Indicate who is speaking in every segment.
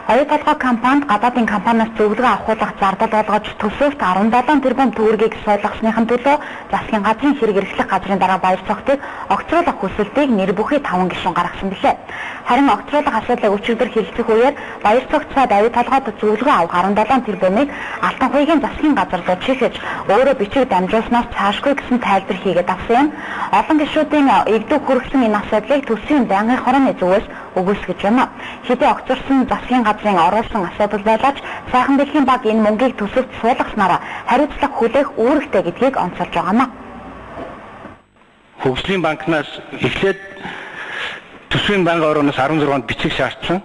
Speaker 1: Оюу толгой компанид гадаадын компаниас зөвлөгөө авахуулах зардал болгож төсөвт 17 тэрбум төгрөгийг суулгасныхан төлөө засгийн газрын хэрэг эрхлэх газрын дараа Баярцогтыг огцруулах хүсэлтийг нэр бүхий 5 гишүүн гаргасан билээ. Харин огцруулах асуудлыг өчигдөр хэлэлцэх үеэр Баярцогт сайд оюу толгойд зөвлөгөө авах 17 тэрбумыг Алтанхуйгийн засгийн газар руу чихэж өөрөө бичиг дамжуулснаас цаашгүй гэсэн тайлбар хийгээд авсан юм. Олон гишүүдийн эгдүү хүргэсэн энэ асуудлыг төсвийн байнгын хорооны зүгээс өгөөсгөж байна. Хэдий огцорсон засгийн газрын оруулсан асуудал байлаа ч сайхан дэлхийн баг энэ мөнгийг төсөвт суулгаснараа хариуцлага хүлээх үүрэгтэй гэдгийг онцолж байгаа юм.
Speaker 2: Хөгжлийн банкнаас эхлээд төсвийн байнгын орооноос 16-нд бичиг шаардсан.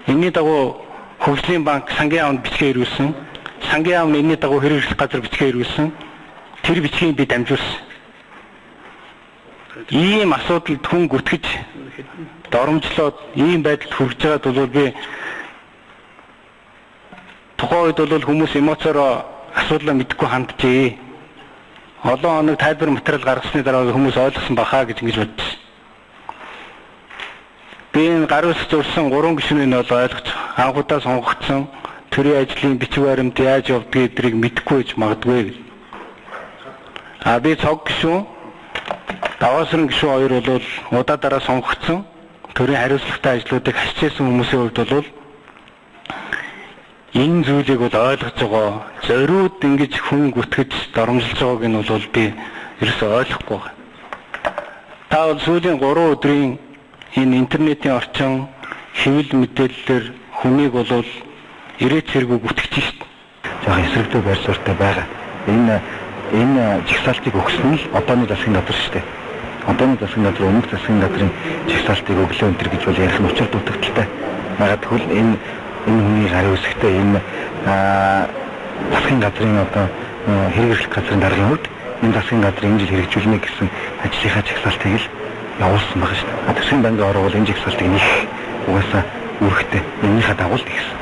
Speaker 2: Энэний дагуу хөгжлийн банк сангийн яамд бичгээ ирүүлсэн. Сангийн яам энэний дагуу хэрэг эрхлэх газар бичгээ ирүүлсэн. Тэр бичгийг би дамжуулсан. Ийм асуудалд хүн гүтгэж доромжлоод ийм байдалд хүрэж байгаад бол би тухайн үед бол хүмүүс эмоцороо асуудлаа мэдэхгүй ханджээ. Олон хоног тайлбар материал гаргасны дараа хүмүүс ойлгосон баха гэж ингэж бодсон. Би энэ гар үсэг зурсан 3 гишүүнийг нь бол ойлгож анхудаа сонгогдсон төрийн ажлын бичиг баримт яаж явдгийг эдрийг мэдэхгүй гэж магадгүй. А би цог гишүүн Даваасран гишүүн хоёр бол удаа дараа сонгогдсон төрийн хариуцлагатай ажлуудыг хасчихсан хүмүүсийн хувьд бол энэ зүйлийг бол ойлгож байгаа. Зориуд ингэж хүн гүтгэж доромжилж байгааг нь бол би ерөөсөө ойлгохгүй байна. Та бол сүүлийн 3 өдрийн энэ интернетийн орчин хэвлэл мэдээллээр хүнийг бол ирээч хэрэггүй гүтгэж шít.
Speaker 3: Жаахан эсрэгдүү байр суурьтай байгаа. Энэ жагсаалтыг өгсөн нь л одооны засгийн газар шүү дээ. Одооны засгийн газар өмнөх засгийн газрын жагсаалтыг өглөө өнтер гэж бол ярих нь учир дутагдaltaй. Яагаад гэвэл энэ хүний гарын үсгтэй энэ засгийн газрын одоо хэрэг эрхлэх газрын даргын хувьд энэ засгийн газрын энэ жил хэрэгжүүлнэ гэсэн ажлынхаа жагсаалтыг л явуулсан байгаа шүү дээ. Төсвийн банкны ороо бол энэ жагсаалтыг нэх угаасаа үүрэгтэй. Энэнийхээ дагуу л тэгсэн.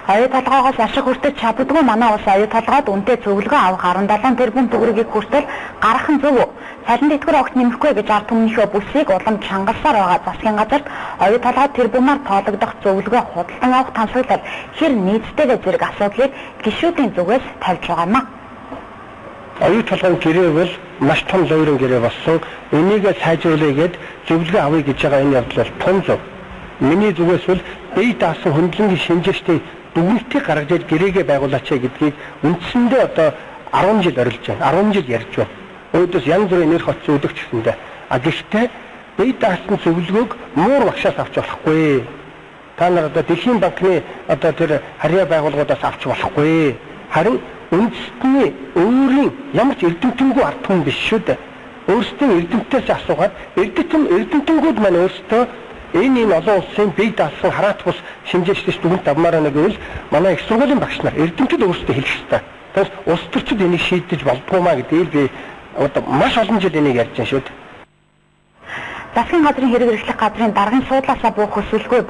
Speaker 1: Оюу толгоогоос ашиг хүртэж чаддаггүй манай улс оюу толгойд үнэтэй зөвлөгөө авах 17 тэрбум төгрөгийг хүртэл гаргах нь зөв үү? Цалин тэтгэвэр огт нэмэхгүй гэж ард түмнийхөө бүсийг улам чангалсаар байгаа засгийн газарт оюу толгой тэрбумаар тоологдох зөвлөгөө худалдан авах тансаглал хэр нийцтэйгээ зэрэг асуудлыг гишүүдийн зүгээс тавьж байгаа юм.
Speaker 4: Оюу толгойн гэрээ бол маш том луйрын гэрээ болсон. Энийг сайжруулъя гэд зөвлөгөө авъя гэж байгаа энэ явдал бол том зөв. Миний зүгээс бол бие даасан хөндлөнгийн шинжээчдийн дүгнэлтийг гаргаж ир гэрээгээ байгуулаач гэдгийг үндсэндээ одоо 10 жил орилж байна. 10 жил ярьж байна. Өөдөөс янз бүрийн нэр хоц зөөлөгч гэсэндээ. А гэхдээ бие даасан зөвлөгөөг муур багшаас авч болохгүй. Та нар одоо Дэлхийн банкны одоо тэр харьяа байгууллагуудаас авч болохгүй. Харин үндэстний өөрийн ямар ч эрдэмтэнгүй ард түмэн биш шүү дээ. Өөрсдийн эрдэмтдээс асуугаад эрдэмтэнгүүд маань өөрсдөө энэ олон улсын бие даасан хараат бус шинжээчдээс дүгнэлт авмаар байна гэвэл манай их сургуулийн багш нар эрдэмтэд өөрсдөө хэлэх ёстой. Тэгээс улс төрчид энийг шийдэж болдгоо маа гэдгийг би одоо маш олон жил энийг ярьж байна шүү дээ.
Speaker 1: Засгийн газрын хэрэг эрхлэх газрын даргын суудлаасаа буух хүсэлгүй